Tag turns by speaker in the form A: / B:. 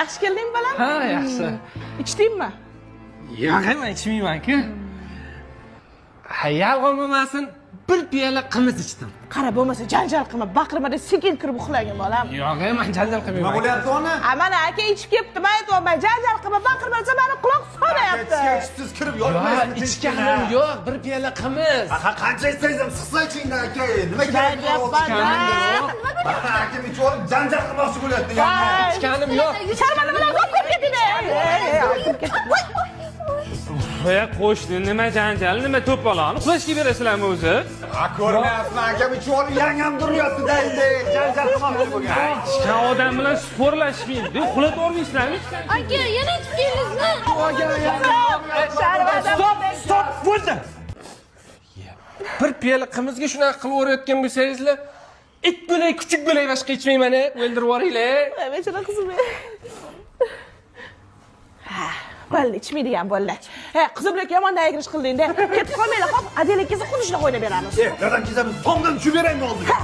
A: Yaxshi keldingmi, bolam?
B: Ha, yaxshi.
A: Ichdingmi?
B: Yo'q, men ichmayman-ku. Ha, yolg'on bo'lmasin, bir piyola qimiz ichdim.
A: Qara, bo'lmasa janjal qilma, baqirma deb sekin kirib uxlagin, bolam.
B: Yo'q, men janjal
C: Nima
B: qilmayman.
C: bo'lyapti, ona?
A: A, mana aka ichib kelibdi, man aytyapman, janjal qilma, baqirma desa, mani quloq solmayapti.
C: Ichgan ichibsiz, kirib
B: Yo'q,
C: yotmaysizmi?
B: ichganim yo'q, bir piyola qimiz.
C: Ha, qancha ichsangiz ham siqsa ichingda, aka. Nima kerak?
A: Aytyapman-da.
C: Mana akam ichib olib janjal qilmoqchi bo'lyapti.
A: Voy.
B: Ichganim yo'q.
A: Sharmanda bilan olib kirib keting. Ey, olib kirib keting.
D: Voy, qo'shni, nima janjal, nima to'polon? Uxlashga berasizlarmi o'zi?
C: Ha, ko'rmayapsizmi, akam ichib olib yangam duryapti daydi. Janjal qilmoqchi bo'lgan.
D: Ichgan odam bilan sporlashmaydi. Uxlatib yubormaysizlarmi?
E: Aka, yana ichib keldingizmi?
A: Sharmanda.
B: Стоп, стоп, bo'ldi. Bir piyola qimizga shunaqa qilib yuborayotgan bo'lsangizlar, it bo'lay, kuchuk bo'lay, boshqa ichmayman, o'ldirib yuboringlar.
A: Voy, bechora qizim. Ha, bo'ldi, ichmaydigan bo'ldi. He, qizim, lekin yomon agrish qilding-da. Ketib qolmanglar, hop, Adela kelsa, xuddi shunaqa o'ynab beramiz.
C: Dadam kelsa, biz tomdan tushib beraymi oldiga?